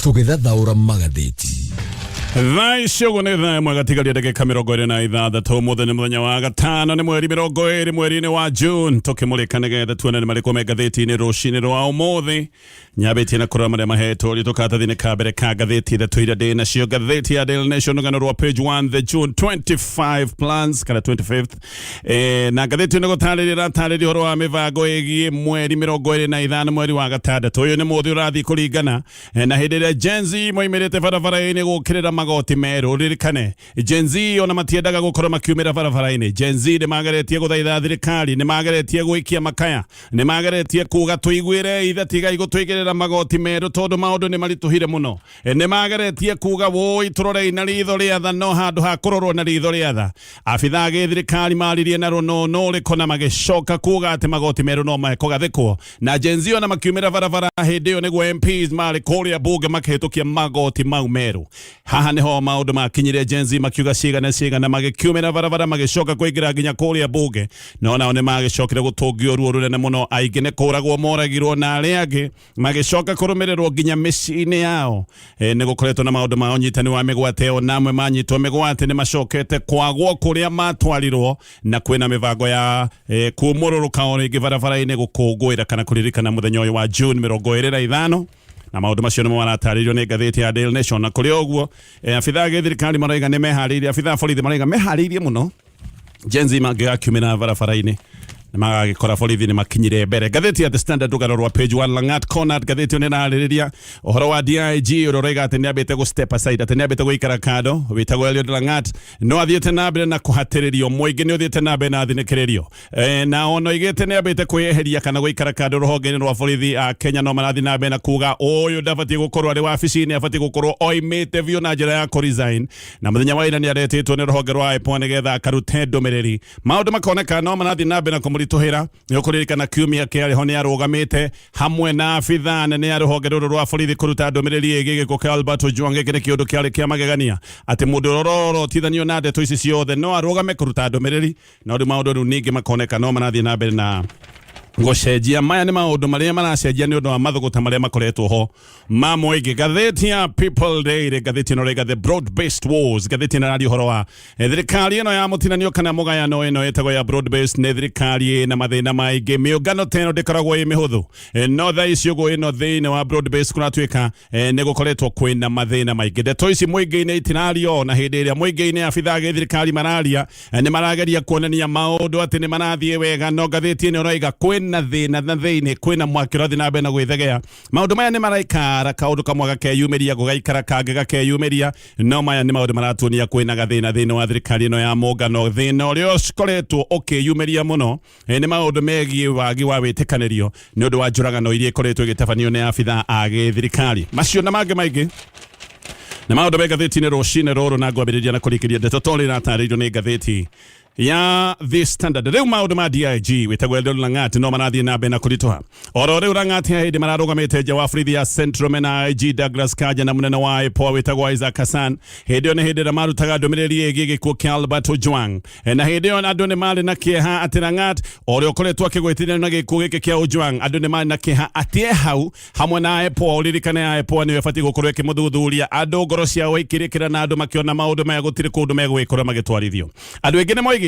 Tũgĩthathaũra magathĩti. Thaa ici ũguo nĩ thaa ĩmwe gatigaria ndagĩka 26. Ũmũthĩ nĩ mũthenya wa gatano, nĩ mweri 20 mweri-inĩ wa June, tũkĩmũrĩka nĩgetha tuone nĩ marĩkũ me ngathĩti-inĩ rũcinĩ rwa ũmũthĩ. Nyambĩtie na kũrora marĩa mahetwo ritũ karatathi-inĩ ka mbere ka ngathĩti ithatũ iria ndĩ nacio. Ngathĩti ya Daily Nation, rũgano rwa page 1, the June 25 plans kana 25th. Na ngathĩti ĩno gũtarĩria ĩratarĩria ũhoro wa mĩbango ĩgiĩ mweri 25 mweri wa gatandatũ. Ũyũ nĩ mũthĩ ũrathiĩ kũringana na hĩndĩ ĩrĩa Gen Z moimĩrĩte barabara-inĩ gũkĩrĩra magoti merũ. Ririkane Gen Z ona matiendaga gũkorwo makiumĩra barabara-inĩ. Gen Z nĩ mageretie gũthaitha thirikari, nĩ mageretie gũikia makaya, nĩ mageretie kuga tũiguĩre ithe, tigai gũtũigĩrĩra magoti merũ tondũ maũndũ nĩ maritũhire mũno. Nĩ mageretie kuga wũi tũrorei na ritho rĩa tha, no handũ ha kũrorwo na ritho rĩa tha, abithaa gĩthirikari maririe na rũnũnũ rĩko na magĩcoka kuga atĩ magoti merũ no mekũgathĩkwo. Na Gen Z ona makiumĩra barabara hĩndĩ ĩyo nĩguo MPs marĩ kũrĩa bunge makĩhĩtũkia magoti mau merũ. Haha niho maũndũ makinyire, Gen Z makiuga cigana cigana, magĩkiumĩra barabara, magĩcoka kũingĩra nginya kũrĩa bunge, no nao nĩ magĩcokire gũtũngio ruo rũnene mũno. Aingĩ nĩ kũragwo moragirwo na arĩa angĩ magĩcoka kũrũmĩrĩrwo nginya mĩciĩ-inĩ yao. Nĩ gũkoretwo na maũndũ ma ũnyitani wa mĩgwate, ona amwe manyitwo mĩgwate nĩ macokete kwagwo kũrĩa matwarirwo, na kwĩna mĩbango ya kumũrũrũka o rĩngĩ barabara-inĩ gũkũngũĩra kana kũririkana mũthenya ũyũ wa June 25, na maũndũ macio nĩmo maratarĩrio nĩ ngathĩti ya Daily Nation. Na kũrĩ ũguo, abithaa a gĩthirikari maraiga nĩ meharĩirie, abithaa a borithi maraiga meharĩirie mũno Gen Z mangĩgakiumĩra barabara-inĩ nĩ magagĩkora borithi nĩ makinyire mbere. Ngathĩti ya The Standard, rũgano rwa page 1, Langat Conard. Ngathĩti ĩyo nĩ ĩrarĩrĩria ũhoro wa DIG ũrĩa ũraiga atĩ nĩ ambĩte gũ step aside, atĩ nĩ ambĩte gũikara kando, wĩtagwo Eliud Langat, no athiĩte na mbere na kũhatĩrĩrio. Mũingĩ nĩ ũthiĩte na mbere na thinĩkĩrĩrio, na ona oigĩte nĩ ambĩte kwĩyeheria kana gũikara kando rũhonge-inĩ rwa borithi a Kenya, no marathiĩ na mbere na kuga ũyũ ndabatiĩ gũkorwo arĩ wabici-inĩ, abatiĩ gũkorwo oimĩte biũ na njĩra ya kũ resign. Na mũthenya wa ira nĩ aretĩtwo nĩ rũhonge rwa IPOA nĩgetha akarute ndũmĩrĩri. Maũndũ makoneka no marathiĩ na mbere na kũmũritũhĩra. Nĩ ũkũririkana kiumia kĩarĩ ho nĩ arũgamĩte hamwe na abithaa nene ya rũhonge rũrũ rwa borithi kũruta ndũmĩrĩri ĩgiĩ gĩkuũ kĩa Albert Ojwang. Gĩkĩ nĩ kĩũndũ kĩarĩ kĩa magegania atĩ mũndũ ũrĩa ũrorotithanio na ndeto ici ciothe no arũgame kũruta ndũmĩrĩri, no rĩu maũndũ rĩu ningĩ makoneka no marathiĩ na mbere na gũcenjia. Maya nĩ maũndũ marĩa maracenjia nĩ ũndũ wa mathũgũta marĩa makoretwo ho ma mũingĩ. Ngathĩti ya People Daily, ngathĩti ĩno rĩga the broad based wars. Ngathĩti ĩno ĩraria ũhoro wa thirikari ĩno ya mũtinanio kana mũgayano ĩno ĩtagwo ya broad based. Nĩ thirikari ĩna mathĩna maingĩ, mĩũngano ta ĩno ndĩkoragwo ĩ mĩhũthũ. No thaa ici ũguo ĩno thĩinĩ wa broad based kũratuĩka nĩ gũkoretwo kwĩna mathĩna maingĩ. Ndeto ici mũingĩ-inĩ itirario, na hĩndĩ ĩrĩa mũingĩ-inĩ abithaa gĩthirikari mararia, nĩ marageria kuonania maũndũ atĩ nĩ marathiĩ wega, no ngathĩti ĩno ĩroiga kwĩna thĩna na thĩinĩ kwĩna mwaki ũrathiĩ na mbere na gwĩthegea. Maũndũ maya nĩ maraikara, kaũndũ kamwe gakeyumĩria, gũgaikara kangĩ gakeyumĩria, no maya nĩ maũndũ maratuonia kwĩna gathĩna thĩinĩ wa thirikari ĩno ya mũngano. Thĩna ũrĩa ũkoretwo ũkĩyumĩria mũno nĩ maũndũ megiĩ wagi wa wĩtĩkanĩrio nĩ ũndũ wa njũragano iria ikoretwo igĩtabanio nĩ abithaa a gĩthirikari. Macio na mangĩ maingĩ na maũndũ me ngathĩti-inĩ rũcinĩ rũrũ, na ngwambĩrĩria na kũrĩkĩria ndeto tondũ ĩratarĩirio nĩ ngathĩti ya The Standard. Rĩu maũndũ ma DIG wĩtagwo Eliud Langat no marathiĩ na mbere na kũritũha. Oro rĩu Langat he hĩndĩ mararũgamĩte nja wa borithi ya Central mena IG Douglas Kanja na mũnene wa IPOA wĩtagwo Isaac Hassan. Hĩndĩ ĩyo nĩ hĩndĩ ĩrĩa marutaga ndũmĩrĩri ĩgiĩ gĩkuũ kĩa Albert Ojwang. Na hĩndĩ ĩyo andũ nĩ marĩ na kĩeha atĩ Langat ũrĩa ũkoretwo akĩgwĩtithania na gĩkuũ gĩkĩ kĩa Ojwang, andũ nĩ marĩ na kĩeha atĩ e hau hamwe na IPOA. Ũririkane IPOA nĩyo ĩbatiĩ gũkorwo ĩkĩmũthuthuria. Andũ ngoro ciao ikĩrĩkĩra na andũ makĩona maũndũ maya gũtirĩ kũndũ megũgĩkorwo magĩtwarithio. Andũ aingĩ nĩ moigĩte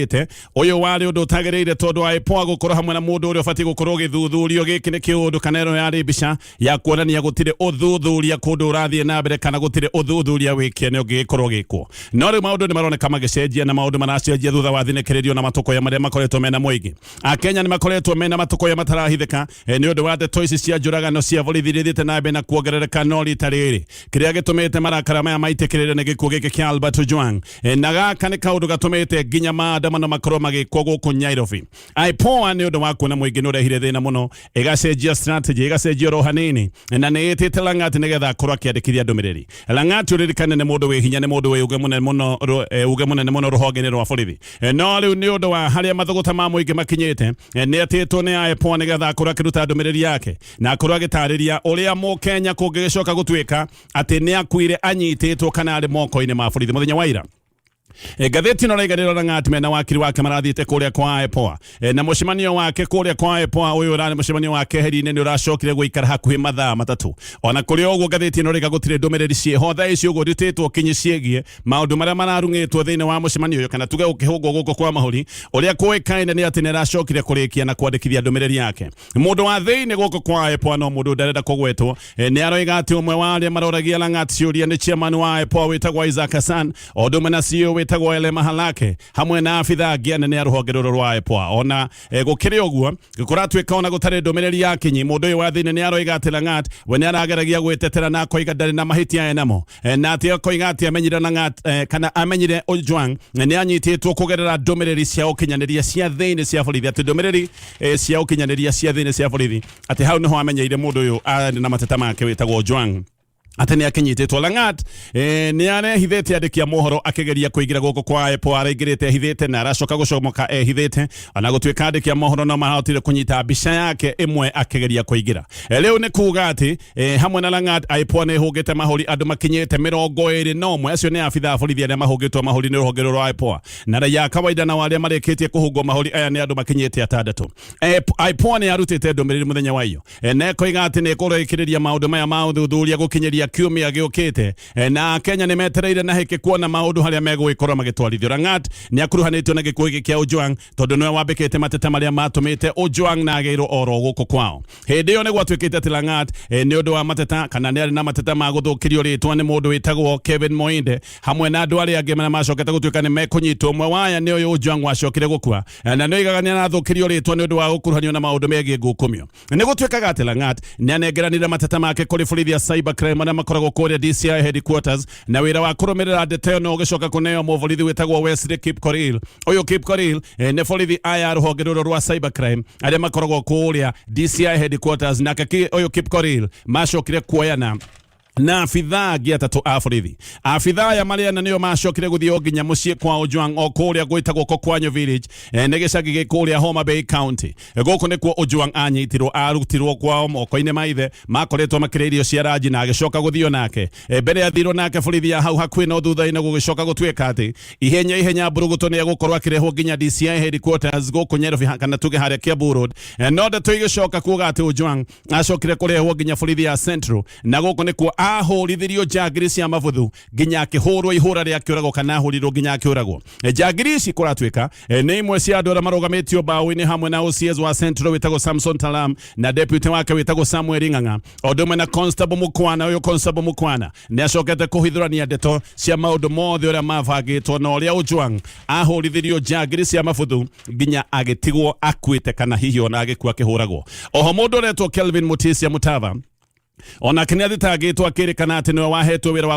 ũyũ warĩ ũndũ ũtagĩrĩire tondũ IPOA gũkorwo hamwe na mũndũ ũrĩa ũbatiĩ gũkorwo ũgĩthuthurio, gĩkĩ nĩ kĩũndũ kana ĩno yarĩ mbica ya kuonania gũtirĩ ũthuthuria kũndũ ũrathiĩ na mbere kana gũtirĩ ũthuthuria wĩ kĩene ũngĩgĩkorwo ũgĩkwo. No rĩu maũndũ nĩ maroneka magĩcenjia, na maũndũ maracenjia thutha wa thinĩkĩrĩrio na matũkũya marĩa makoretwo mena mũingĩ. Akenya nĩ makoretwo mena matũkũya matarahithĩka nĩ ũndũ wa ndeto ici cia njũragano cia borithi iria ithiĩte na mbere na kuongerereka. No rita rĩrĩ kĩrĩa gĩtũmĩte marakara maya maitĩkĩrĩre nĩ gĩkuũ gĩkĩ kĩa Albert Ojwang. Na gaka nĩ kaũndũ gatũmĩte nginya maandamano makorwo magĩkwo gũkũ Nairobi. IPOA nĩ ũndũ wa kuona mũingĩ nĩ ũrehire thĩna mũno, ĩgacenjia strategy, ĩgacenjia oro hanini, na nĩ ĩtĩte Langat nĩgetha akorwo akĩandĩkithia ndũmĩrĩri. Langat ũririkane nĩ mũndũ wĩ hinya, nĩ mũndũ wĩ uge mũnene mũno, uge mũnene mũno rũhonge-inĩ rwa borithi. No rĩu nĩ ũndũ wa harĩa mathũgũta ma mũingĩ makinyĩte, nĩ etĩtwo nĩ IPOA nĩgetha akorwo akĩruta ndũmĩrĩri yake na akorwo agĩtarĩria ũrĩa mũkenya kũngĩgĩcoka gũtuĩka atĩ nĩ akuire anyitĩtwo kana arĩ moko-inĩ ma borithi mũthenya wa ira. Ngathĩti ĩno ĩraiga Lang'at mena wakiri wake marathiĩte kũrĩa kwa IPOA. Na mũcemanio wake kũrĩa kwa IPOA ũyũ ũrarĩ mũcemanio wa keheri-inĩ nĩ ũracokire gũikara hakuhĩ mathaa 3. Ona kũrĩ o ũguo, ngathĩti ĩno ĩraiga gũtirĩ ndũmĩrĩri ciĩho thaa ici ũguo ndutĩtwo kinyi ciĩgiĩ maũndũ marĩa mararung'ĩtwo thĩinĩ wa mũcemanio ũyũ, kana tuge ũkĩhũngwo gũkũ kwa mahũri. Ũrĩa kũĩkaine nĩ atĩ nĩ aracokire kũrĩkia na kwandĩkithia ndũmĩrĩri yake. Mũndũ wa thĩinĩ gũkũ kwa IPOA, no mũndũ ndarenda kũgwetwo, nĩ aroiga atĩ ũmwe wa arĩa maroragia Lang'at ciũria nĩ chairman wa IPOA wĩtagwo Isaac Hassan, o ũndũ ũmwe na CEO wĩtagwo Elema Halake, hamwe na abithaa angĩ anene a rũhonge rũrũ rwa IPOA. Ona gũkĩrĩ ũguo, kũratuĩka ona gũtarĩ ndũmĩrĩri ya kinyi, mũndũ ũyũ wa thĩinĩ nĩ aroiga atĩ Lang'at we nĩ arageragia gwĩtetera na akoiga ndarĩ na mahĩtia enamo, na atĩ akoiga atĩ amenyire Lang'at, kana amenyire Ojwang nĩ anyitĩtwo kũgerera ndũmĩrĩri cia ũkinyanĩria cia thĩinĩ cia borithi, atĩ ndũmĩrĩri cia ũkinyanĩria cia thĩinĩ cia borithi, atĩ hau nĩho amenyeire mũndũ ũyũ arĩ na mateta make wĩtagwo Ojwang atĩ nĩ akinyitĩtwo. Lang'at nĩ arehithĩte andĩki a mohoro akĩgeria kũingĩra gũkũ kwa IPOA. Araingĩrĩte ehithĩte na aracoka gũcomoka ehithĩte, ona gũtuĩka andĩki a mohoro no mahotire kũnyita mbica yake ĩmwe akĩgeria kũingĩra. Rĩu nĩ kuga atĩ hamwe na Lang'at, IPOA nĩ ĩhũngĩte mahũri andũ makinyĩte 21. Acio nĩ abithaa a borithi arĩa mahũngĩtwo mahũri nĩ rũhonge rũrũ rwa IPOA, na raia a kawaida nao arĩa marĩkĩtie kũhũngwo mahũri aya nĩ andũ makinyĩte 6. IPOA nĩ yarutĩte ndũmĩrĩri mũthenya wa iyo, na ĩkoiga atĩ nĩ ĩkũrĩkĩrĩria maũndũ maya ma ũthuthuria gũkinyĩria kiumia gĩũkĩte, na Kenya nĩ metereire na hĩkĩ kuona maũndũ harĩa megũgĩkorwo magĩtwarithio. Lang'at nĩ akuruhanĩtio na gĩkuũ gĩkĩ kĩa Ojwang, tondũ nĩwe wambĩkĩte mateta marĩa matũmĩte Ojwang na agĩrwo oro gũkũ kwao. Hĩndĩ ĩyo nĩ gwatuĩkĩte atĩ Lang'at, nĩ ũndũ wa mateta, kana nĩ arĩ na mateta ma gũthũkĩrio rĩtwa nĩ mũndũ wĩtagwo Kevin Moinde hamwe na andũ arĩa angĩ marĩa macokete gũtuĩka nĩ mekũnyitwo. Ũmwe waya nĩ ũyũ Ojwang wacokire gũkua, na nĩ oigaga nĩ arathũkĩrio rĩtwa nĩ ũndũ wa gũkuruhanio na maũndũ megiĩ ngukumio. Nĩ gũtuĩkaga atĩ Lang'at nĩ anengeranire mateta make kũrĩ borithi ya cyber crime arĩa makoragwo kũrĩa DCI headquarters, na wĩra wa kũrũmĩrĩra ndeto ĩyo no ũgĩcoka kũneo mũborithi wĩtagwo Wesley Kipkorir. Ũyũ Kipkorir, nĩ borithi aya rũhonge rũrũ rwa cyber crime arĩa makoragwo kũrĩa DCI headquarters. Nake ũyũ Kipkorir macokire kuoyana na abithaa angĩ 3 a borithi. Abithaa aya marĩ ana nĩo macokire gũthiĩ o nginya mũciĩ kwa Ojwang o kũrĩa gwĩtagwo Kokwanyo Village, nĩ gĩcagi gĩ kũrĩa Homa Bay County. Gũkũ nĩkuo Ojwang anyitirwo, arutirwo kwao moko-inĩ ma ithe makoretwo makĩrĩa irio cia ranji, na agĩcoka gũthio nake. Mbere athirwo nake borithi ya hau hakuhĩ, no thutha-inĩ gũgĩcoka gũtuĩka atĩ ihenya ihenya mbũrũgũtũ nĩ egũkorwo akĩrehwo nginya DCI headquarters gũkũ Nyairobi, kana tuge harĩa Kiambu Road. No ndeto igĩcoka kuga atĩ Ojwang acokire kũrehwo nginya borithi ya Central, na gũkũ nĩkuo ahũrithirio njangiri cia mabuthu nginya akĩhũrwo ihũra rĩa kĩũrago, kana ahũrirwo nginya akĩũragwo. Njangiri ici kũratuĩka nĩ imwe cia andũ arĩa marũgamĩtio mbaũ-inĩ hamwe na OCS wa Central wĩtagwo Samson Talam na deputy wake wĩtagwo Samuel Ng'ang'a, o ũndũ ũmwe na Constable Mukwana. Ũyũ Constable Mukwana nĩ acokete kũhithũrania ndeto cia maũndũ mothe ũrĩa mabangĩtwo na ũrĩa Ojwang ahũrithirio njangiri cia mabuthu nginya agĩtigwo akuĩte, kana hihi ona agĩkua akĩhũragwo. Oho mũndũ ũretwo Kelvin Mutisia Mutava onake nĩ athitangĩtwo akĩrĩkana atĩ nĩwe wahetwo wĩra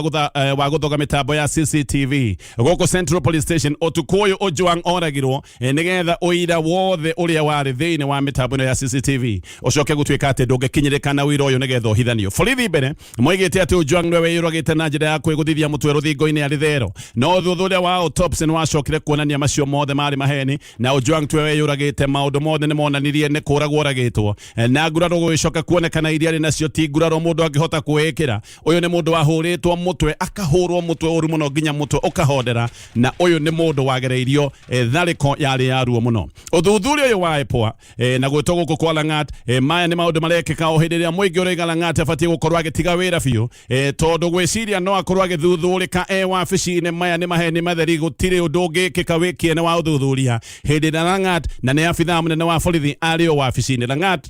wa gũthoga mĩtambo ya CCTV gũkũ Central Police Station ũtukũ ũyũ Ojwang oragirwo, nĩgetha ũira wothe ũrĩa warĩ thĩinĩ wa mĩtambo ĩno ya CCTV ũcoke gũtuĩka atĩ ndũngĩkinyĩrĩka, na ũira ũyũ nĩgetha ũhithanio. Borithi mbere moigĩte atĩ Ojwang nĩwe wĩyũragĩte na njĩra ya kwĩgũthithia mũtwe rũthingo-inĩ arĩ thero, no ũthuthuria wa autopsy nĩ wacokire kuonania macio mothe marĩ maheni na Ojwang tiwe wĩyũragĩte. Maũndũ mothe nĩ monanirie nĩ kũragwo oragĩtwo, na nguraro gũgĩcoka kuonekana iria arĩ nacio ti nguraro mũndũ angĩhota kwĩĩkĩra. Ũyũ nĩ mũndũ wahũrĩtwo mũtwe, akahũrwo mũtwe ũru mũno nginya mũtwe ũkahondera, na ũyũ nĩ mũndũ wagereirio tharĩko yarĩ ya ruo mũno. Ũthuthuria ũyũ wa IPOA, na gwĩtwo gũkũ kwa Lang'at, maya nĩ maũndũ marekĩka o hĩndĩ ĩrĩa mũingĩ ũraiga Lang'at abatiĩ gũkorwo agĩtiga wĩra biũ, tondũ gwĩciria no akorwo agĩthuthurĩka e wabici-inĩ, maya nĩ maheni matheri. Gũtirĩ ũndũ ũngĩkĩka wĩ kĩene wa ũthuthuria hĩndĩ ĩrĩa Lang'at, na nĩ abithaa mũnene wa borithi, arĩ o wabici-inĩ. Lang'at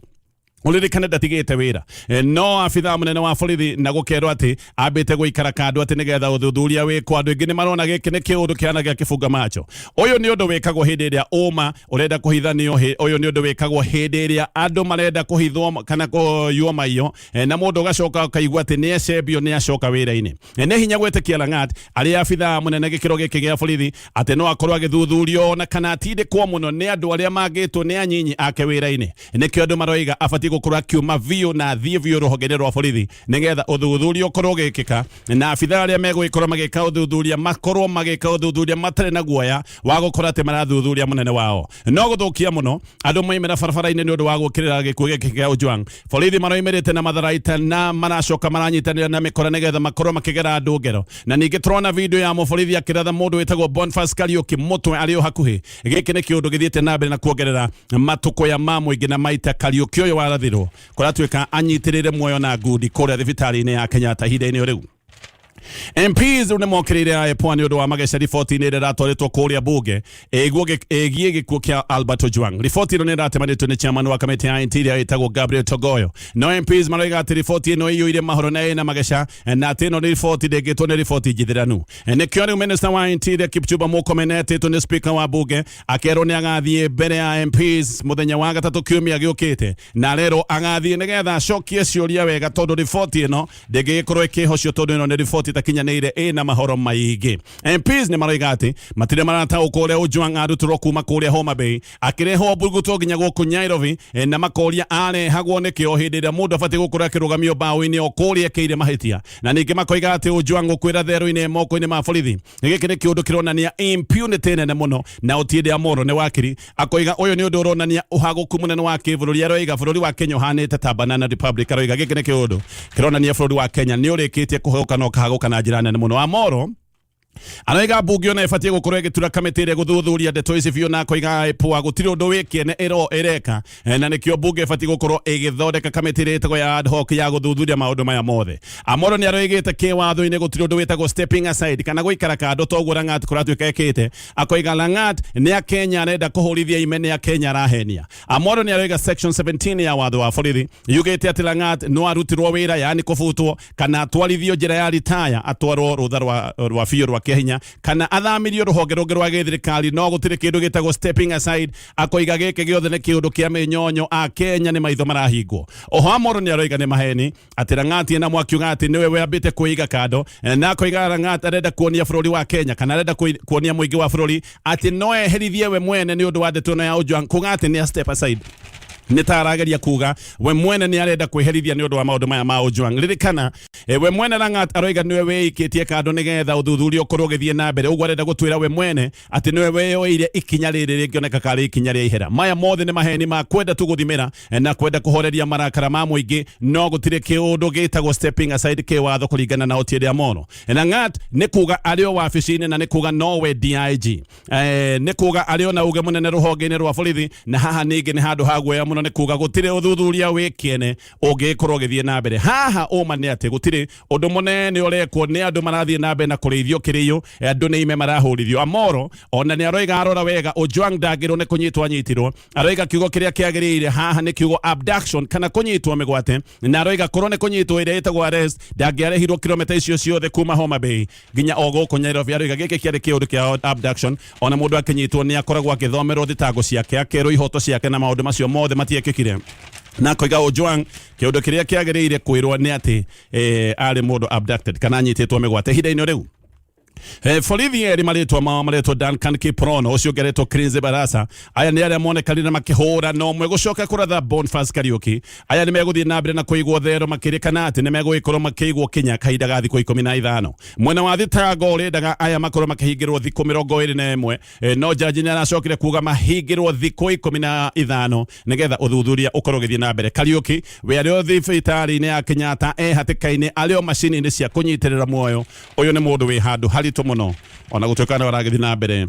uririkane ndatigĩte wĩra, no abithaa mũnene wa borithi, na gũkerwo atĩ ambĩte gũikara kando atĩ nĩgetha ũthuthuria wĩkwo. Andũ aingĩ nĩ marona gĩkĩ nĩ kĩũndũ kĩhana gĩa kĩbunga macho. Ũyũ nĩ ũndũ wĩkagwo hĩndĩ ĩrĩa ũma ũrenda kũhithanio. Ũyũ nĩ ũndũ wĩkagwo hĩndĩ ĩrĩa andũ marenda kũhithwo kana kũyuo maiyo, na mũndũ ũgacoka ũkaigua atĩ nĩ ecembio, nĩ acoka wĩra-inĩ. Nĩ hinya gwĩtĩkia Lang'at arĩ abithaa mũnene gĩkĩro gĩkĩ gĩa borithi atĩ no akorwo agĩthuthurio, ona kana atindĩkwo mũno nĩ andũ arĩa mangĩtwo nĩ anyinyi ake wĩra-inĩ. Nĩkĩo andũ maroiga abatiĩ gũkorwo akiuma biũ na athiĩ biũ rũhonge-inĩ rwa borithi nĩgetha ũthuthuria ũkorwo ũgĩkĩka na abithaa arĩa megũgĩkorwo magĩka ũthuthuria makorwo magĩka ũthuthuria matarĩ na guoya wa gũkorwo atĩ marathuthuria mũnene wao. No gũthũkia mũno andũ maimĩra barabara-inĩ nĩ ũndũ wa gũkĩrĩra gĩkuũ gĩkĩ kĩa Ojwang. Borithi maroimĩrĩte na matharaita na maracoka maranyitanĩra na mĩkora nĩgetha makorwo makĩgera andũ ngero. Na ningĩ tũrona video ya mũborithi akĩratha mũndũ wĩtagwo Boniface Kariũki mũtwe arĩ o hakuhĩ. Gĩkĩ nĩ kĩũndũ gĩthiĩte na mbere na kuongerera matũkũya ma mũingĩ na maita. Kariũki ũyũ warathirwo kũratuĩka anyitĩrĩire muoyo na ngundi kũrĩa thibitarĩ-inĩ ya Kenyatta ihinda-inĩ o rĩu. MPs rĩu nĩmokĩrĩire IPOA nĩ ũndũ wa mageca riboti-inĩ ĩrĩa ĩratwarĩtwo kũrĩa bunge ĩgiĩ gĩkuũ kĩa Albert Ojwang. Riboti ĩno nĩ ĩratemanĩtio nĩ chairman wa kamĩtĩ ya Interior ĩtagwo Gabriel Togoyo. No MPs maroiga atĩ riboti ĩno ĩiyũire mahoro na ĩna mageca na atĩ ĩno nĩ riboti ndĩngĩtwo nĩ riboti njithĩranu. Nĩkĩo rĩu minister wa Interior Kipchumba Murkomen etĩtwo nĩ speaker wa bunge akerwo nĩ agathiĩ mbere ya MPs mũthenya wa gatatũ kiumia gĩũkĩte, na arerwo agathiĩ nĩgetha acokie ciũria wega tondũ riboti ĩno ndĩngĩgĩkorwo ĩkĩhocio tondũ ĩno nĩ riboti ĩtakinyanĩire ĩna mahoro maingĩ. MPs nĩ maroiga atĩ matirĩ marataũkwo ũrĩa Ojwang arutirwo kuma kũrĩa Homa Bay akĩrehwo mbũrũgũtũ nginya gũkũ Nairobi, na makoria arehagwo nĩkĩ o hĩndĩ ĩrĩa mũndũ abatiĩ gũkorwo akĩrũgamio mbaũ-inĩ o kũrĩa ekĩire mahĩtia. Na ningĩ makoiga atĩ Ojwang gũkuĩra therũ-inĩ moko-inĩ ma borithi gĩkĩ nĩ kĩũndũ kĩronania impunity nene mũno. Na Otiende Amollo nĩ wakiri akoiga ũyũ nĩ ũndũ ũronania ũhagũku mũnene wa kĩbũrũri. Aroiga bũrũri wa Kenya ũhanĩte ta banana republic. Aroiga gĩkĩ nĩ kĩũndũ kĩronania bũrũri wa Kenya nĩ ũrĩkĩtie kũhũka na ũkahagũka na njĩra nene mũno. Amollo aroiga mbunge ona ĩbatiĩ gũkorwo ĩgĩtura kamĩtĩ ĩrĩa gũthuthuria ndeto ici biũ, na akoiga IPOA gũtirĩ ũndũ wĩ kĩene ĩro ĩreka, na nĩkĩo mbunge ĩbatiĩ gũkorwo ĩgĩthondeka kamĩtĩ ĩrĩa ĩtagwo ya ad hoc ya gũthuthuria maũndũ maya mothe. Amollo nĩ aroigĩte kĩwatho-inĩ gũtirĩ ũndũ wĩtagwo stepping aside kana gũikara kando toguo Lang'at kũratuĩka ekĩte. Akoiga Lang'at nĩ Akenya arenda kũhũrithia ime, nĩ Akenya arahenia. Amollo nĩ aroiga section 17 ya watho wa borithi yugĩte atĩ Lang'at no arutirwo wĩra, yaani kũbutwo, kana atwarithio njĩra ya ritaya, atwarwo rũtha rwa biũ rwa kĩahinya, kana athamirio rũhonge rũngĩ rwa gĩthirikari, no gũtirĩ kĩndũ gĩtagwo stepping aside. Akoiga gĩkĩ gĩothe nĩ kĩũndũ kĩa mĩnyonyo, Akenya nĩ maitho marahingwo. Oho Amollo nĩ aroiga nĩ maheni atĩ Lang'at ena mwakiuga atĩ nĩwe wambĩte kwĩiga kando, na akoiga Lang'at arenda kuonia bũrũri wa Kenya kana arenda kuonia mũingĩ wa bũrũri atĩ no eherithie we mwene nĩ ũndũ wa ndeto ĩno ya Ojwang kuga atĩ nĩ a step aside. Nĩ ta arageria kuga we mwene nĩ arenda kwĩherithia nĩ ũndũ wa maũndũ maya ma Ojwang. Ririkana we mwene Lang'at aroiga nĩwe wĩikĩtie kando nĩgetha ũthuthuria ũkorwo ũgĩthiĩ na mbere. Ũguo arenda gũtwĩra we mwene atĩ nĩwe weyoeire ikinya rĩrĩ rĩngĩoneka karĩ ikinya rĩa ihera. Maya mothe nĩ maheni ma kwenda tu gũthimĩra na kwenda kũhoreria marakara ma mũingĩ, no gũtirĩ kĩũndũ gĩtagwo stepping aside kĩwatho kũringana na Otiende Amollo. Lang'at nĩ kuga arĩ o wabici-inĩ na nĩ kuga nowe DIG, nĩ kuga arĩ o na uge mũnene rũhonge-inĩ rwa borithi, na haha ningĩ nĩ handũ ha guoya mũno, nĩ kuga gũtirĩ ũthuthuria wĩ kĩene ũngĩkorwo ũgĩthiĩ na mbere haha. Ũma nĩ atĩ gũtirĩ ũndũ mũnene ũrekwo, nĩ andũ marathiĩ na mbere na kũrĩithio kĩrĩo, andũ nĩ ime marahũrithio. Amollo ona nĩ aroiga arora wega Ojwang ndangĩrwo nĩ kũnyitwo anyitirwo. Aroiga kiugo kĩrĩa kĩagĩrĩire haha nĩ kiugo abduction kana kũnyitwo mĩgwate, na aroiga korwo nĩ kũnyitwo ĩrĩa ĩtagwo arrest ndangĩarehirwo kilomita icio ciothe kuma Homa Bay nginya o gũkũ Nairobi. Aroiga gĩkĩ kĩarĩ kĩũndũ kĩa abduction, ona mũndũ akĩnyitwo nĩ akoragwo agĩthomerwo thitango ciake, akerwo ihoto ciake, na maũndũ macio mothe matiekĩkire. Na akoiga Ojwang kĩũndũ kĩrĩa kĩagĩrĩire kwĩrwo nĩ atĩ arĩ mũndũ abducted kana anyitĩtwo mĩgwate ihinda-inĩ rĩu. Borithi erĩ marĩtwa mao maretwo Duncan Kiprono, ũcio ũngĩ aretwo Crinze Barasa. Aya nĩ arĩa monekanire makĩhũra na ũmwe gũcoka kũratha Boniface Kariuki. Aya nĩ megũthiĩ na mbere na kũigwo thero makĩrĩkana atĩ nĩ megũgĩkorwo makĩigwo kinya kahinda ga thikũ 15. Mwena wa thitango ũrĩendaga aya makorwo makĩhingĩrwo thikũ 21, no jaji nĩ aracokire kuga mahingĩrwo thikũ 15 nĩgetha ũthuthuria ũkorwo ũgĩthiĩ na mbere. Kariuki we arĩ o thibitarĩ-inĩ ya Kenyatta e hatĩka-inĩ, arĩ o macini-inĩ cia kũnyitĩrĩra muoyo. Ũyũ nĩ mũndũ wĩ handũ haritũ mũno ona gũtuĩka nĩ aragĩthiĩ na mbere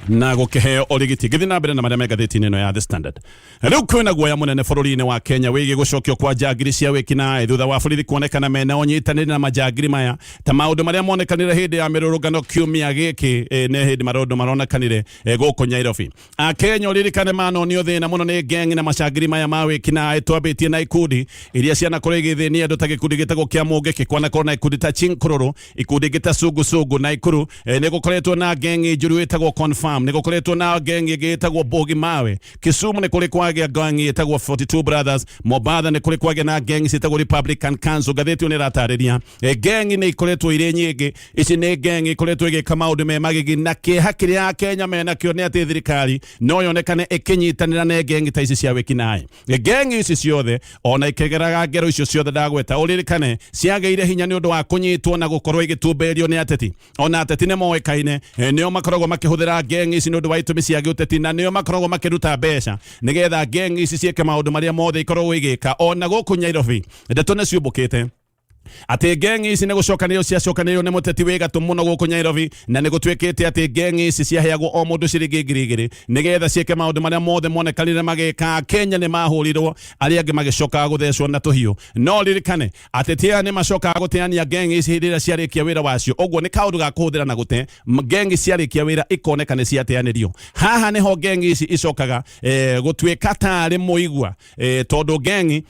na gũkĩheo ũrigiti. Ngĩthiĩ na mbere na marĩa me ngathĩti-inĩ ĩno ya The Standard, rĩu kwĩna guoya mũnene bũrũri-inĩ wa Kenya wĩgiĩ gũcokio kwa njangiri cia wĩkinaĩ thutha wa borithi kuonekana mena ũnyitanĩri na majangiri maya ta maũndũ marĩa monekanire hĩndĩ ya mĩrũrũngano kiumia gĩkĩ. Nĩ hĩndĩ maũndũ maronekanire gũkũ Nairobi. Akenya ũririkane manonio thĩna mũno nĩ ngeng na macangiri maya ma wĩkinaĩ. Twambĩtie na ikundi iria cianakorwo igĩthĩnia andũ ta gĩkundi gĩtagwo kĩa Mũngĩkĩ, kwanakorwo na ikundi ta Chinkururu, ikundi ingĩ ta Sungusungu. Na Ikuru nĩ gũkoretwo na ngeng njũru ĩtagwo Confirm. Farm nĩ gũkoretwo na gang ĩngĩ ĩtagwo Bogi Mawe. Kisumu nĩ kũrĩ kwagĩa gang ĩtagwo 42 Brothers. Mombatha nĩ kũrĩ kwagĩa na gang ciĩtagwo Republican Council. Ngathĩti ĩyo nĩ ĩratarĩria gang nĩ ikoretwo irĩ nyingĩ. Ici nĩ gang ikoretwo igĩka maũndũ me magigi, na kĩeha kĩrĩa Akenya menakĩo nĩ atĩ thirikari no yonekane ĩkĩnyitanĩra na gang ta ici cia wĩkinaĩ. Gang ici ciothe ona ikĩgeraga ngero icio ciothe ndagweta, ũririkane ciagĩire hinya nĩ ũndũ wa kũnyitwo na gũkorwo igĩtumberio nĩ ateti. Ona ateti nĩ moĩkaine, nĩo makoragwo makĩhũthĩra gang ici nĩ ũndũ wa itũmi cia gĩũteti, na nĩo makoragwo makĩruta mbeca nĩgetha gang ici ciĩke maũndũ marĩa mothe ikoragwo igĩka. Ona gũkũ Nairobi ndeto nĩ ciũmbũkĩte atĩ gang ici nĩ gũcokanĩrĩrio ciacokanĩrĩrio nĩ mũteti wĩ gatũ mũno gũkũ Nairobi, na nĩ gũtuĩkĩte atĩ gang ici ciaheagwo o mũndũ ciringi 2,000 nĩgetha ciĩke maũndũ marĩa mothe monekanire magĩka. Kenya nĩ mahũrirwo, arĩa angĩ magĩcokaga gũthecwo na tũhiũ. No ririkane ateti aya nĩ macokaga gũteania gang ici hĩndĩ ĩrĩa ciarĩkia wĩra wacio. Ũguo nĩ kaũndũ ga kũhũthĩra na gũte. Gang ciarĩkia wĩra ikoneka nĩ ciateanĩrio. Haha nĩho gang ici icokaga gũtuĩka tarĩ mũigua, tondũ gang,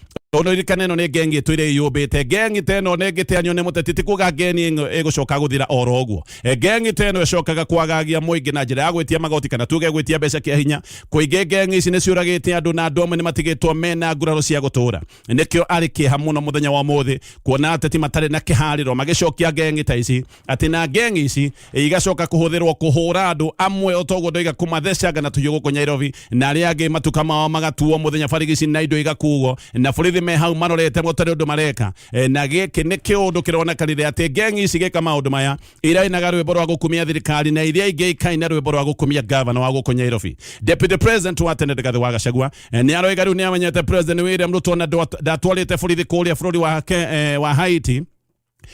ririkane ĩno nĩ gang ĩtũire ĩyũmbĩte. Gang ta ĩno nĩ ĩngĩteanio nĩ mũteti, ti kuga gang ĩno ĩgũcoka gũthira oro ũguo. Gang ta ĩno ĩcokaga kwagagia mũingĩ na njĩra ya gwĩtia magoti, kana tuge gwĩtia mbeca kĩa hinya. Kũingĩ gang ici nĩ ciũragĩte andũ, na andũ amwe nĩ matigĩtwo mena nguraro cia gũtũra. Nĩkĩo arĩ kĩeha mũno mũthenya wa ũmũthĩ kuona ateti matarĩ na kĩharĩro magĩcokia gang ta ici, atĩ na gang ici igacoka kũhũthĩrwo kũhũra andũ amwe otoguo ndoiga, kũmathecanga na tũhiũ gũkũ Nairobi, na arĩa angĩ matuka mao magatuo mũthenya barigici na indo igakuo, na borithi me hau marorete gũtarĩ ũndũ mareka. Na gĩkĩ nĩ kĩũndũ kĩronekanire atĩ gang ici gĩka maũndũ maya irainaga rwĩmbo rwa gũkumia thirikari, na iria ingĩ ikaina rwĩmbo rwa gũkumia gavana wa gũkũ Nairobi. Deputy President wa tene Rigathĩ wa Gachagua nĩ aroiga rĩu nĩ amenyete President William Ruto na ndatwarĩte borithi kũrĩa bũrũri wa Haiti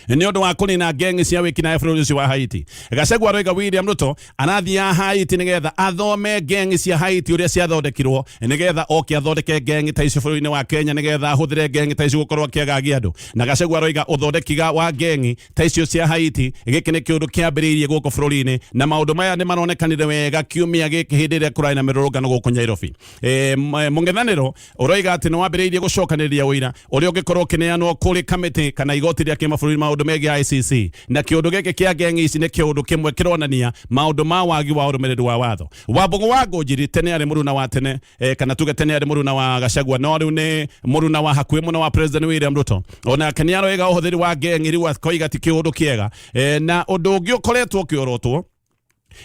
nĩ ũndũ wa kũnina gang cia wĩkinaĩ bũrũri ũcio wa Haiti. Gachagua aroiga William Ruto arathiaga Haiti nĩgetha athome gang cia Haiti ũrĩa ciathondekirwo, nĩgetha oke athondeke gang ta icio bũrũri-inĩ wa Kenya, nĩgetha ahũthĩre gang ta icio gũkorwo akĩagagia andũ. Na Gachagua aroiga ũthondeki wa gang ta icio cia Haiti gĩkĩ nĩ kĩũndũ kĩambĩrĩirie gũkũ bũrũri-inĩ, na maũndũ maya nĩ maronekanire wega kiumia gĩkĩ hĩndĩ ĩrĩa kũrarĩ na mĩrũrũngano gũkũ Nairobi. Mũng'ethanĩro ũroiga atĩ nĩ wambĩrĩirie gũcokanĩrĩria ũira ũrĩa ũngĩkorwo ũkĩneanwo kũrĩ kamĩtĩ kana igoti rĩa kĩmabũrũri maũndũ megiĩ ICC, na kĩũndũ gĩkĩ kĩa gang ici nĩ kĩũndũ kĩmwe kĩronania maũndũ ma wagi wa ũrũmĩrĩru wa watho. Wambũgũ wa Ngũnjiri tene arĩ mũruna wa tene, kana tuge tene arĩ mũruna wa Gachagua, no rĩu nĩ mũruna wa hakuhĩ mũno wa President William Ruto. Onake nĩ aroiga ũhũthĩri wa gang rĩu akoiga ti kĩũndũ kĩega. Na ũndũ ũngĩ ũkoretwo ũkĩorotwo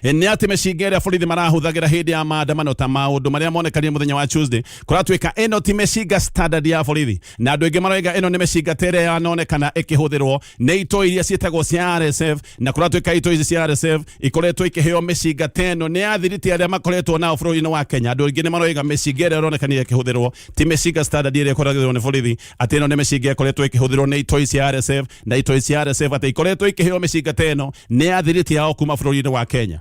nĩ atĩ mĩcinga ĩrĩa borithi marahũthagĩra hĩndĩ ya maandamano, ta maũndũ marĩa monekanire mũthenya wa Tuesday, kũratuĩka ĩno ti mĩcinga standard ya borithi, na andũ aingĩ maroiga ĩno nĩ mĩcinga ta ĩrĩa yanonekana ĩkĩhũthĩrwo nĩ itoi iria ciĩtagwo cia RSF, na kũratuĩka itoi ici cia RSF ikoretwo ikĩheo mĩcinga ta ĩno nĩ athiriti arĩa makoretwo nao bũrũri-inĩ wa Kenya. Andũ aingĩ nĩ maroiga mĩcinga ĩrĩa ĩronekanire ĩkĩhũthĩrwo ti mĩcinga standard ĩrĩa ĩkoragwo nĩ borithi, atĩ ĩno nĩ mĩcinga ĩkoretwo ĩkĩhũthĩrwo nĩ itoi cia RSF, na itoi cia RSF atĩ ikoretwo ikĩheo mĩcinga ta ĩno nĩ athiriti ao kuma bũrũri-inĩ wa Kenya.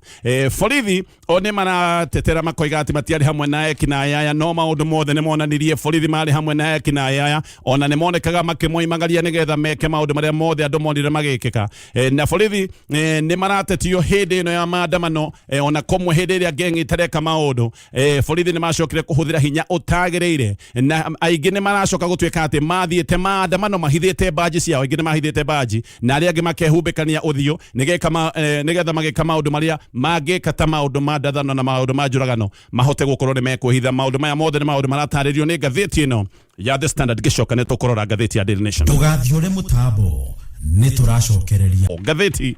Borithi o nĩ maratetera makoiga atĩ matiarĩ hamwe na ekinaĩ aya, no maũndũ mothe nĩ monanirie borithi marĩ hamwe na ekinaĩ aya, ona nĩ monekaga makĩmoimagaria nĩgetha meke maũndũ marĩa mothe andũ monire magĩkĩka. Na borithi nĩ maratetio hĩndĩ ĩno ya maandamano, ona kũmwe hĩndĩ ĩrĩa gang itareka maũndũ, borithi nĩ macokire kũhũthĩra hinya ũtagĩrĩire, na aingĩ nĩ maracoka gũtuĩka atĩ mathiĩte maandamano mahithĩte mbanji ciao. Aingĩ nĩ mahithĩte mbanji, na arĩa angĩ makehumbĩkania ũthiũ nĩgetha magĩka maũndũ marĩa mangĩka ta maũndũ ma ndathano na maũndũ ma njũragano mahote gũkorwo nĩ mekwĩhitha. Maũndũ maya mothe nĩ maũndũ maratarĩrio nĩ ngathĩti ĩno ya The Standard. Ngĩcoka nĩ tũkũrora ngathĩti ya Daily Nation. Ndũgathiũre mũtambo, nĩ tũracokereria. Ngathĩti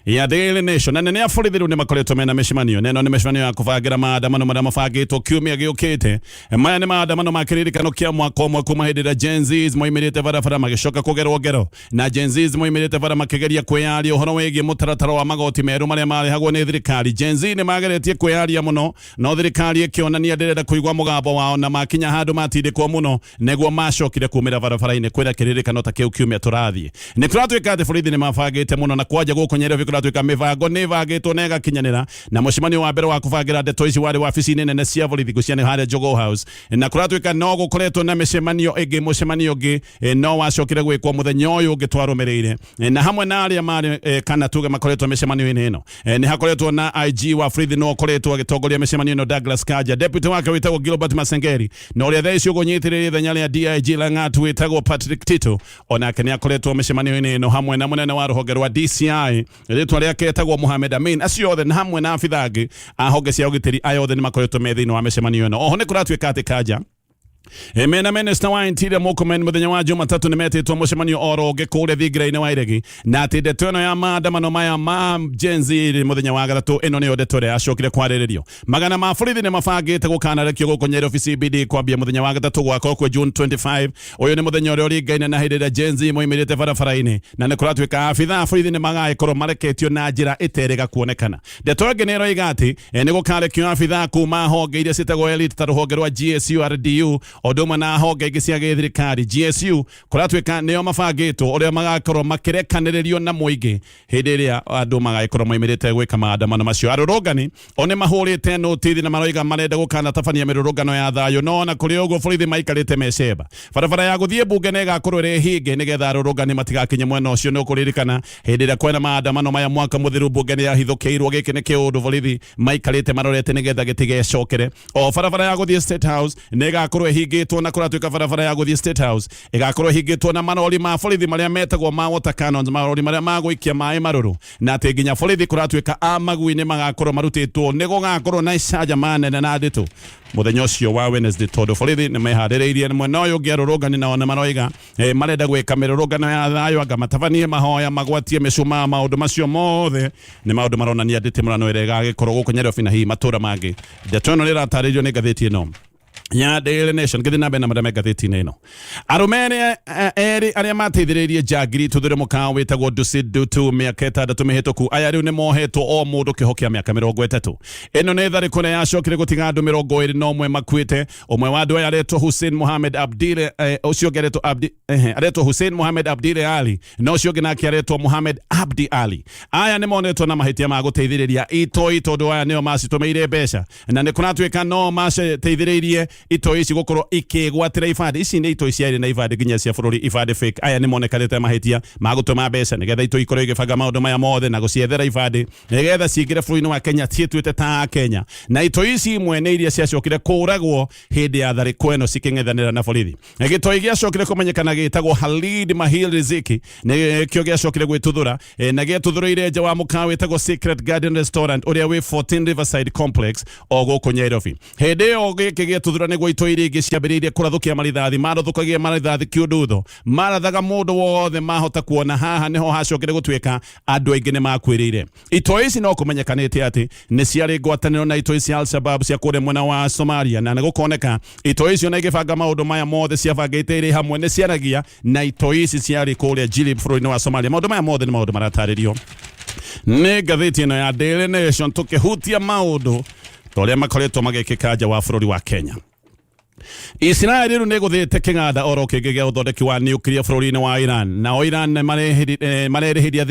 ya Daily Nation, na nene a borithi rĩu nĩ makoretwo mena mĩcemanio, na ĩno nĩ mĩcemanio ya kũbangĩra maandamano marĩa mabangĩtwo kiumia gĩũkĩte. Maya nĩ maandamano ma kĩririkano kĩa mwaka ũmwe kuma hĩndĩ ĩrĩa Gen Zs moimĩrĩte barabara magĩcoka kũgerwo ngero, na Gen Zs moimĩrĩte bara makĩgeria kwĩyaria ũhoro wĩgiĩ mũtaratara wa magoti merũ marĩa marehagwo nĩ thirikari. Gen Z nĩ mageretie kwĩyaria mũno, no thirikari ĩkĩonania ndĩrenda kũigua mũgambo wao, na makinya handũ matindĩkwo mũno nĩguo macokire kumĩra barabara-inĩ kwĩra kĩririkano ta kĩu kiumia tũrathiĩ. Nĩ kũratuĩka atĩ borithi nĩ mabangĩte mũno, na kwanja gũkũ Nairobi kũratuĩka mĩbango nĩ ĩbangĩtwo na ĩgakinyanĩra, na mũcemanio wa mbere wa kũbangĩra ndeto ici warĩ wabici-inĩ nene cia borithi ngũcia nĩ harĩa Jogoo House, na kũratuĩka no gũkoretwo na mĩcemanio ĩngĩ. Mũcemanio ũngĩ no wacokire gwĩkwo mũthenya ũyũ ũngĩ twarũmĩrĩire, na hamwe na arĩa marĩ, kana tuge makoretwo mĩcemanio-inĩ ĩno, nĩ hakoretwo na IG wa borithi no ũkoretwo agĩtongoria mĩcemanio ĩno, Douglas Kanja, deputy wake wĩtagwo Gilbert Masengeri, na ũrĩa thaa ici ũgũnyitĩrĩria ithenya rĩa DIG Langat wĩtagwo Patrick Tito, onake nĩ akoretwo mĩcemanio-inĩ ĩno, hamwe na mũnene wa rũhonge rwa DCI. Rĩtwa rĩake etagwo Mohamed Amin. Acio othe na hamwe na abitha angĩ a honge cia ũgitĩri, aya othe nĩ makoretwo me thĩinĩ wa mĩcemanio ĩno. Oho nĩ kũratuĩka atĩ Kanja mena Minister wa Interior Murkomen mũthenya wa Jumatatũ nĩ metĩtwo mũcemanio oro ũngĩ kũrĩa thingira-inĩ wa Iregi, na atĩ ndeto ĩno ya maandamano maya ma Gen Z mũthenya wa gatatũ, ĩno nĩyo ndeto ĩrĩa yacokire kwarĩrĩrio. Magana ma borithi nĩ mabangĩte gũkanarekio gũkũ Nairobi CBD kwambia mũthenya wa gatatũ gwakorwo kwĩ June 25. Ũyũ nĩ mũthenya ũrĩa ũringaine na hĩndĩ ĩrĩa Gen Z moimĩrĩte barabara-inĩ, na nĩ kũratuĩka abithaa a borithi nĩ magagĩkorwo mareketio na njĩra ĩterĩga kuonekana. Ndeto ĩngĩ nĩ ĩroiga atĩ nĩ gũkarekio abithaa kuma honge iria ciĩtagwo elite ta rũhonge rwa GSU, RDU, o ũndũ ũmwe na honge ingĩ cia gĩthirikari. GSU kũratuĩka nĩo mabangĩtwo ũrĩa magakorwo makĩrekanĩrĩrio na mũingĩ hĩndĩ ĩrĩa andũ magagĩkorwo moimĩrĩte gwĩka maandamano macio. Arũrũngani o nĩ mahũrĩte notithi na maroiga marenda gũkanatabania mĩrũrũngano ya thayũ, no ona kũrĩ ũguo borithi maikarĩte mecemba. Barabara ya gũthiĩ mbunge nĩ ĩgakorwo ĩrĩ hinge nĩgetha arũrũngani matigakinye mwena ũcio. Nĩ ũkũririkana hĩndĩ ĩrĩa kwena maandamano maya mwaka mũthiru, mbunge nĩ yahithũkĩirwo. Gĩkĩ nĩ kĩũndũ borithi maikarĩte marorete nĩgetha gĩtigecokere. O barabara ya gũthiĩ State House nĩ ĩgakorwo ĩhingĩtwo, na kũratuĩka barabara ya gũthiĩ State House ĩgakorwo ĩhingĩtwo na marori ma borithi marĩa metagwo ma water cannons, marori marĩa ma gũikia maĩ marũrũ, na atĩ nginya borithi kũratuĩka a magui nĩ magakorwo marutĩtwo. Nĩ gũgakorwo na icanjama nene na nditũ mũthenya ũcio wa Wednesday, tondũ borithi nĩ meharĩrĩirie. Mwena ũyũ ũngĩ, arũrũngani nao nĩ maroiga marenda gwĩka mĩrũrũngano ya thayũ, anga matabanie mahoya, magwatie mĩcumaa. Maũndũ macio mothe nĩ maũndũ maronania ndĩtĩmũrano ĩrĩa ĩgagĩkorwo gũkũ Nairobi na hihi matũra mangĩ. Ndeto ĩno nĩ ĩratarĩrio nĩ ngathĩti ĩno ya Daily Nation. Ngĩthiĩ na mbere na marĩa me ngathĩti-inĩ ĩno, arũme erĩ arĩa mateithĩrĩirie njangiri tuthũre mũkawa wĩtagwo Dusit Dutu mĩaka 6 mĩhĩtũku, aya rĩu nĩ mohetwo o mũndũ kĩoho kĩa mĩaka 30. Ĩno nĩ tharĩko ĩrĩa yacokire gũtiga andũ 21 makuĩte. Ũmwe wa andũ aya aretwo Hussein Mohamed Abdile, ũcio ũngĩ aretwo Abdi, aretwo Hussein Mohamed Abdile Ali, na ũcio ũngĩ nake aretwo Mohamed Abdi Ali. Aya nĩ monetwo na mahĩtia ma gũteithĩrĩria itoi, tondũ aya nĩo macitũmĩire mbeca, na nĩ kũratuĩka no maceteithĩrĩirie itoi ici gũkorwo ikĩgwatĩra ibandĩ ici. Nĩ itoi ciarĩ na ibandĩ nginya cia bũrũri, ibandĩ fake. Aya nĩ monekanĩte mahĩtia ma gũtũma mbeca nĩgetha itoi ikorwo igĩbanga maũndũ maya mothe na gũciethera ibandĩ nĩgetha cingĩre bũrũri-inĩ wa Kenya ciĩtuĩte ta a Kenya. Na itoi ici imwe nĩ iria ciacokire kũragwo hĩndĩ ya tharĩko ĩno cikĩng'ethanĩra na borithi. Gĩtoi gĩacokire kũmenyekana gĩtagwo Halid Mahil Riziki, nĩkĩo gĩacokire gwĩtuthũra, na gĩetuthũrĩire nja wa mũkawa wĩtagwo Secret Garden Restaurant ũrĩa wĩ 14 Riverside Complex o gũkũ Nairobi. Hĩndĩ ĩyo gĩkĩ gĩetuthũra nĩguo itoi iria ingĩ ciambĩrĩirie kũrathũkia marithathi, marathũkagia marithathi kĩũndutho, marathaga mũndũ wothe mahota kuona. Haha nĩho hacokire gũtuĩka andũ aingĩ nĩ makuĩrĩire. Itoi ici no kũmenyekanĩte atĩ nĩ ciarĩ ngwatanĩro na itoi cia Al-Shabaab cia kũrĩa mwena wa Somalia, na nĩ gũkoneka itoi icio na igĩbanga maũndũ maya mothe ciabangĩte irĩ hamwe, nĩ ciaragia na itoi ici ciarĩ kũrĩa Jilib bũrũri-inĩ wa Somalia. Maũndũ maya mothe nĩ maũndũ maratarĩrio nĩ ngathĩti ĩno ya Daily Nation, tũkĩhutia maũndũ ta ũrĩa makoretwo magĩkĩka nja wa bũrũri wa Kenya. Isiraeli rĩu nĩ ĩgũthĩte kĩganda oro kĩngĩ gĩa ũthondeki wa nuclear bũrũri-inĩ wa Iran. Nao Iran nĩ marerĩhĩria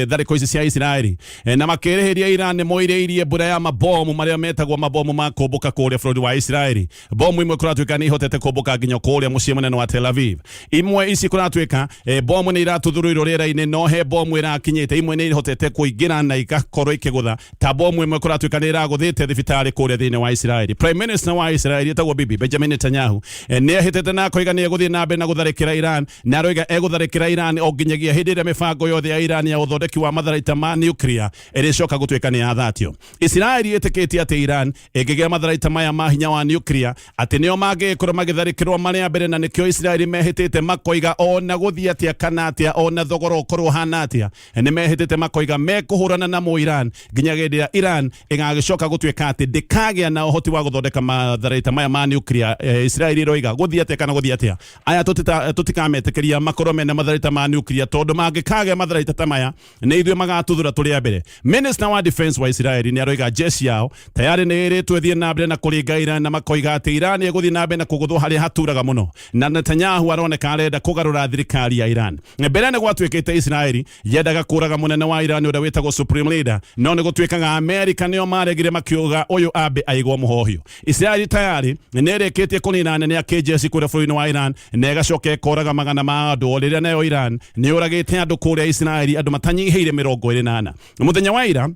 tharĩko ici cia Isiraeli, na makĩrĩhĩria Iran nĩ moirĩirie mbura ya mabomu marĩa metagwo mabomu ma kũmbũka kũrĩa bũrũri wa Isiraeli. Bomu imwe kũratuĩka nĩ ihotete kũmbũka nginya kũrĩa mũciĩ mũnene wa Tel Aviv. Imwe ici kũratuĩka bomu nĩ iratuthũrĩirwo rĩera-inĩ, no he bomu ĩrakinyĩte. Imwe nĩ ihotete kũingĩra na igakorwo ikĩgũtha, ta bomu ĩmwe kũratuĩka nĩ ĩragũthĩte thibitarĩ kũrĩa thĩinĩ wa Isiraeli. Prime Minister wa Isiraeli etagwo Bibi Benjamin Netanyahu nĩ ehĩtĩte na akoiga nĩ egũthiĩ na mbere na gũtharĩkĩra Iran, na aroiga egũtharĩkĩra Iran o nginyagia hĩndĩ ĩrĩa mĩbango yothe ya Iran ya ũthondeki wa matharaita ma nuclear ĩrĩcoka gũtuĩka nĩ yathatio. Isiraeli ĩtĩkĩtie atĩ Iran ĩngĩgĩa matharaita maya ma hinya wa nuclear, atĩ nĩo mangĩgĩkorwo magĩtharĩkĩrwo marĩa mbere, na nĩkĩo Isiraeli mehĩtĩte makoiga ona gũthiĩ atĩa kana atĩa, ona thogora ũkorwo ũhana atĩa, nĩ mehĩtĩte makoiga mekũhũrana na mũ Iran nginya hĩndĩ ĩrĩa Iran ĩgagĩcoka gũtuĩka atĩ ndĩkagĩa na ũhoti wa gũthondeka matharaita maya ma nuclear. Isiraeli ĩroiga gũthiĩ atĩa kana gũthiĩ atĩa, aya tũtikametĩkĩria makorwo mena matharaita ma nuclear, tondũ mangĩkagĩa matharaita ta maya nĩ ithuĩ magatuthũra tũrĩ a mbere. Minister wa defense wa Isiraeli nĩ aroiga jeshi yao tayarĩ nĩ ĩrĩtwo ĩthiĩ na mbere na kũringa Iran, na makoiga atĩ Iran ĩgũthiĩ na mbere na kũgũthwo harĩa haturaga mũno. Na Netanyahu aroneka arenda kũgarũra thirikari ya Iran. Mbere nĩ gwatuĩkĩte Isiraeli yendaga kũraga mũnene wa Iran ũrĩa wĩtagwo Supreme Leader, no nĩ gũtuĩkaga Amerika nĩo maregire makiuga ũyũ ambe aigwo mũhohio. Isiraeli tayarĩ nĩ ĩrĩkĩtie kũnina anene a kĩjeshi kũrĩa bũrũri-inĩ wa Iran, na ĩgacoka ĩkoraga magana ma andũ, o rĩrĩa nayo Iran nĩ yũragĩte andũ kũrĩa Isiraeli, andũ matanyihĩire 24. Mũthenya wa ira.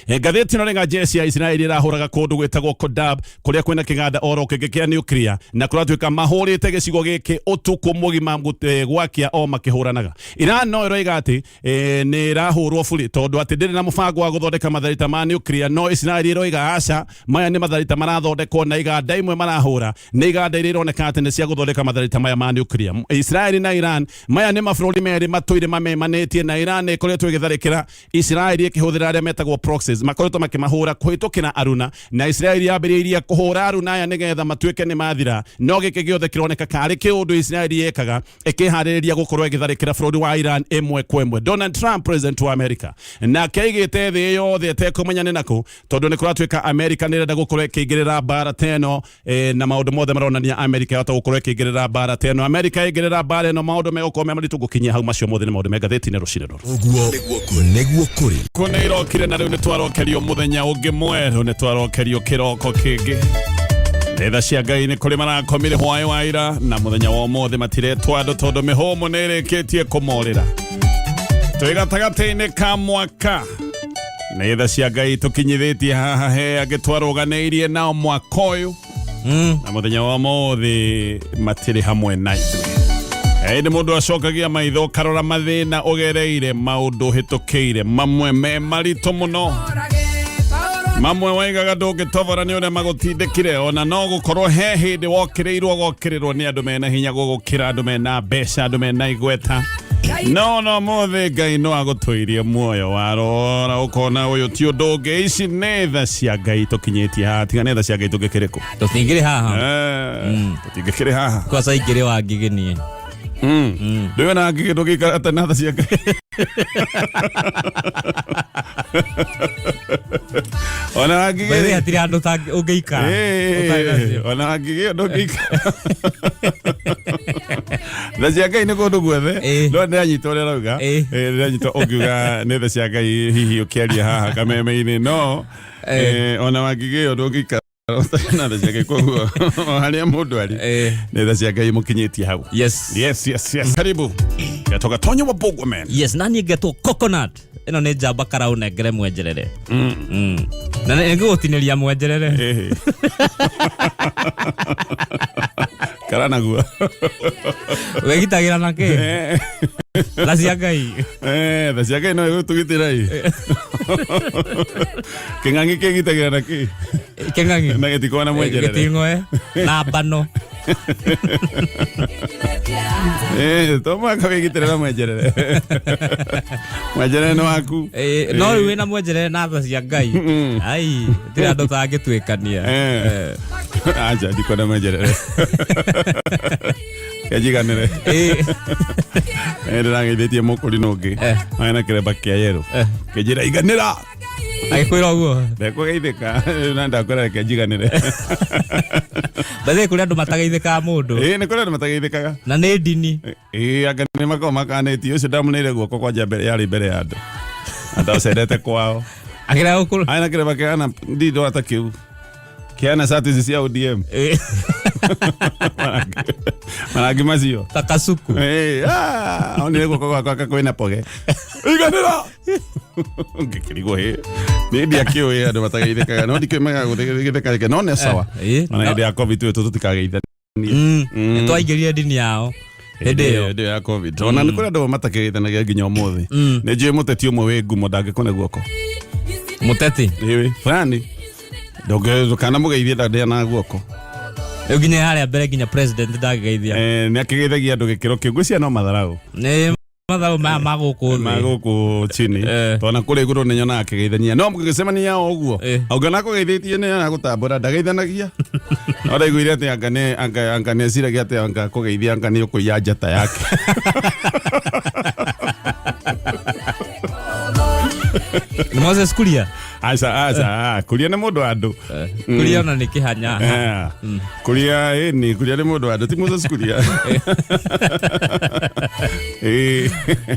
Ngathĩti ĩno rĩga jeshi ya Isiraeli ĩrahũraga kũndũ gwĩtagwo Kodab kũrĩa kwĩna kĩganda oro kĩngĩ kĩa nuclear na kũratuĩka mahũrĩte gĩcigo gĩkĩ ũtukũ mũgima gwakĩa o makĩhũranaga. Iran no ĩroiga atĩ nĩ ĩrahũrwo burĩ tondũ atĩ ndĩrĩ na mũbango wa gũthondeka matharita ma nuclear, no Isiraeli ĩroiga aca, maya nĩ matharita marathondekwo na iganda imwe marahũra nĩ iganda iria ironeka atĩ nĩ cia gũthondeka matharita maya ma nuclear. Isiraeli na Iran maya nĩ mabũrũri merĩ matũire mamemanĩtie na Iran nĩ ĩkoretwo ĩgĩtharĩkĩra Isiraeli ĩkĩhũthĩra arĩa metagwo proxies, makoretwo makĩmahũra kũhĩtũkĩra aruna, na Isiraeli yambĩrĩirie kũhũra aruna aya nĩgetha matuĩke nĩ mathira. No gĩkĩ gĩothe kĩroneka karĩ kĩũndũ Isiraeli yekaga ĩkĩharĩrĩria gũkorwo ĩgĩtharĩkĩra bũrũri wa Iran ĩmwe kwa ĩmwe. Donald Trump, president wa America, nake aigĩte thĩ yothe ĩtekũmenya nĩ nakũ, tondũ nĩ kũratuĩka America nĩ ĩrenda gũkorwo ĩkĩingĩrĩra mbara ta ĩno na maũndũ mothe maronania America yahota gũkorwo ĩkĩingĩrĩra mbara ta ĩno. America ĩngĩrĩra mbara ĩno maũndũ megũkorwo me maritũ gũkinyia hau. Macio mothe nĩ maũndũ me ngathĩti-inĩ rũcinĩ rũrũ. Ũguo nĩguo kũrĩ. Kũ nĩ irokire na rĩu nĩ twarokerio mũthenya ũngĩ mwerũ, nĩ twarokerio kĩroko kĩngĩ. Nĩ tha cia Ngai nĩ kũrĩ marakomire hwaĩ wa ira na mũthenya wa ũmũthĩ matiretwo andũ tondũ mĩhũmũ nĩ ĩrĩkĩtie kũmorĩra. Twĩ gatagatĩ-inĩ ka mwaka. Nĩ tha cia Ngai tũkinyithĩtie haha he angĩ twarũganĩirie nao mwaka ũyũ na mũthenya wa ũmũthĩ matirĩ hamwe na ithuĩ. Ĩndĩ mũndũ acokagia maitho ũkarora mathĩna ũgereire, maũndũ ũhĩtũkĩire, mamwe me maritũ mũno, mamwe waigaga ndũngĩtobora nĩ ũrĩa magũtindĩkire, ona no gũkorwo he hĩndĩ wokĩrĩirwo ũgokĩrĩrwo nĩ andũ mena hinya gũgũkĩra, andũ mena mbeca, andũ mena igweta. No mũthĩ Ngai no agũtũirie muoyo warora ũkona ũyũ ti ũndũ ũngĩ. Ici nĩ tha cia Ngai tũkinyĩtie haha, tiga nĩ tha cia Ngai tũngĩkĩrĩ kũ? Tũtingĩrĩ haha. Tũtingĩkĩrĩ haha. Kwanza ingĩrĩ wa ngigĩ niĩ. Ndũĩ na ngigĩ ndũngĩikara atarĩ na tha cia Ngai. Ona ngigĩ By the way, hatirĩ handũ ũngĩikara ũtarĩ nacio. Ona ngigĩ ndũngĩikara. Tha cia Ngai nĩ kũndũ guothe. No ndĩranyita ũrĩa ũrauga. Ndĩranyita ũngiuga nĩ tha cia Ngai hihi ũkĩaria haha kameme-inĩ, no ona wangigĩ ĩyo ndũngĩikara ũtarĩ na tha cia Ngai, koguo o harĩa mũndũ arĩ nĩ tha cia Ngai mũkinyĩtie hau. Yes. Yes. Karibu. Gatoka Tonyo wa Bogwa man. Yes, na niĩ ngetwo Coconut. Ĩno nĩ njamba karaũ nengere mwenjerere. Na nĩ ngũgũtinĩria mwenjerere. Kara naguo. Wĩgitagĩra na kĩ? Tha cia Ngai. Tha cia Ngai no ĩgũtũgitĩra ĩ. Kĩng'ang'i kĩgitagĩra na kĩ? Kĩng'ang'i. Na gĩtikoragwo na mwenjerere. Gĩting'oe. Na mbano. To mũhaka wĩgitĩre na mwenjerere. Mwenjerere nĩ waku. No rĩu wĩna mwenjerere na tha cia Ngai. Ai, tirĩ andũ tangĩtuĩkania. Acha ndikwenda mwenjerere. Kenjiganĩre. Ndĩrageithĩtie mũkũrinũ ũngĩ. Arĩ na kĩremba kĩa yellow. Kĩnjĩra iganĩra. Agĩkwĩra ũguo. Ndekũgeithĩka na ndakwĩra reke njiganĩre. By the way, kũrĩ andũ matageithĩkaga mũndũ. Nĩ kũrĩ andũ matageithĩkaga. Na nĩ ndini. Anga nĩ makoragwo makanĩtie ũcio ndamũneire guoko kwanja mbere yarĩ mbere ya andũ. Andacendete kwao. Akĩrega gũkũrũ. Arĩ na kĩremba kĩhana ndindora ta kĩu. Kĩhana cati ici cia ODM. Marangi macio. Ta kasuku. Onire guoko gwakwa kwĩna poge. Iganĩra. Ngĩkĩrigwo hĩ. Nĩ ndiakĩũĩ andũ matageithĩkaga. No ndikĩũĩ magagũgeithĩka no nĩ sawa. Ona hĩndĩ ya COVID twĩ tũtikageithania. Nĩ twaingĩrire ndini yao hĩndĩ ĩyo. Hĩndĩ ya COVID. Ona nĩ kũrĩ andũ matakeithanagia nginya ũmũthĩ. Nĩ njũĩ mũteti ũmwe wĩ ngumo ndangĩkũne guoko. Mũteti. Ĩĩ, fulani. Ndũkanamũgeithie ndandĩa na guoko. Rĩu nginya harĩa mbere nginya president ndangĩgeithia. Nĩ akĩgeithagia andũ gĩkĩro kĩu. Ngwĩciria no matharau. Nĩ matharau maya ma gũkũ thĩ. Ma gũkũ chini. Tondũ kũrĩa igũrũ nĩ nyonaga akĩgeithania. No mũgĩcemania o ũguo. Ũngĩona akũgeithĩtie nĩ agũtambũra ndageithanagia. No ndaiguire atĩ anga nĩ anga anga nĩ eciragia atĩ anga akũgeithia anga nĩ ũkũiya njata yake. Nĩ Moses Kuria. Aca, aca, Kuria nĩ mũndũ wa andũ. Kuria ona nĩ kĩhanya. Kuria, ĩni, Kuria nĩ mũndũ wa andũ, ti Moses Kuria.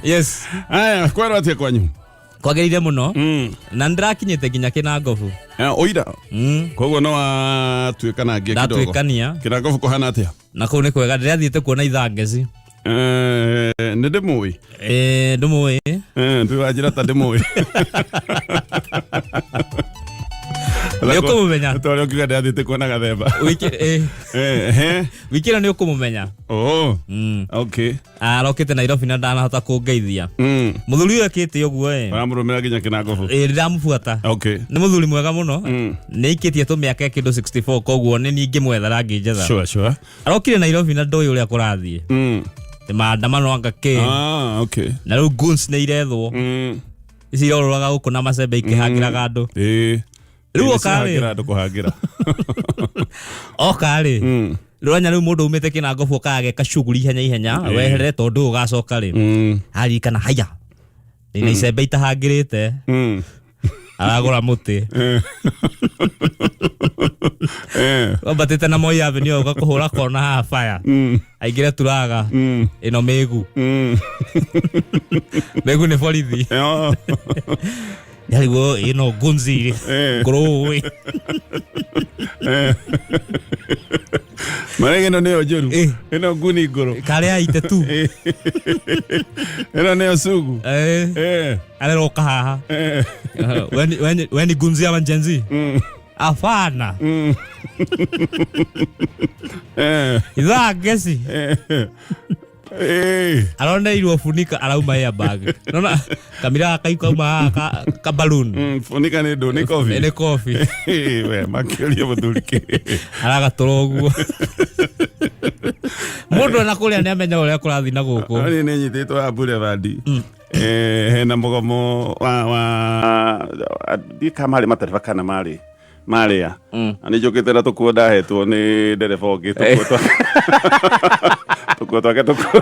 Yes. Aya, kwerwo atĩa kwanyu? Kwagĩrĩire mũno. Na nĩndĩrakinyĩte nginya Kĩnangobu. Ũira. Koguo no watuĩkanangia kidogo. Ndatuĩkania. Kĩnangobu kũhana atĩa? Na kũu nĩ kwega, ndĩrathiĩte kuona ithangeci. Nĩ ndĩmũĩ. Ndũmũĩ? Ndĩranjĩra ta ndĩmũĩ. Nĩ ũkũmũmenya. Tondũ ũkiuga ndĩrathiĩte kuona gathemba. Wiki eh, Eh, wiki ĩno nĩ ũkũmũmenya. Oh. Mm. Okay. Arokĩte Nairobi na ndanahota kũngeithia. Mũthuri ũyũ ekĩte ũguo ĩ. Ũramũrũmĩra nginya kĩnangobu. Ĩ ndĩramũbuata. Okay. Nĩ mũthuri mwega mũno. Nĩ aikĩtie tũmĩaka kĩndũ 64 koguo nĩ niĩ ingĩmwethera ngĩnjetha. Sure, sure. Arokire Nairobi na ndũĩ ũrĩa kũrathiĩ. Nĩ maandamano anga kĩ. Ah, okay. Na rĩu goons nĩ irethwo. Ici irorũraga gũkũ na macembe ikĩhangĩraga andũ. Ĩĩ. Rĩu Ĩĩ, oka rĩ. nĩcihangĩra andũ kũhangĩra. Oka rĩ. Rũranya rĩu mũndũ umĩte kĩnangobu okaga geka shughuli ihenya ihenya weherere tondũ ũgacoka rĩ. Aririkana haya. Ndĩna icembe itahangĩrĩte. Aragũra mũtĩ. Eh. Wambatĩte na Moi Avenue ũka kũhũra kona haha fire. Aingĩre turaga. Ĩno mĩgu. Mĩgu nĩ borithi. Oh. Yariguo ĩno ngunzi Eh. ngũrũĩ. Marege ĩno nĩyo njũru. Eh. Ĩno nguni ngũrũ. Karĩa aite tu. Ĩno nĩyo sugu. Eh. Eh. Areroka haha. Eh. Weni gunzi ama njenzi? Hapana. Eh. Ithaa ngeci. Eh. Eh. Aroneirwo funika arauma airbag. Nona kamira gaka kauma haha ka, ka balloon. Funika nĩ ndũ nĩ kobi. Nĩ kobi. Eh, we makĩũria mũthuri kĩ. Aragatũra ũguo. Mũndũ ona kũrĩa nĩ amenya ũrĩa kũrathiĩ na gũkũ. Niĩ nĩ nyitĩtwo haha Boulevard. Eh, hena mũgomo wa wa ndiũĩ kana marĩ matereba kana marĩ marĩa na nĩ njũkĩte na tũkuo ndahetwo nĩ ndereba ũngĩ tũkuo twa- tũkuo twake tũkuo.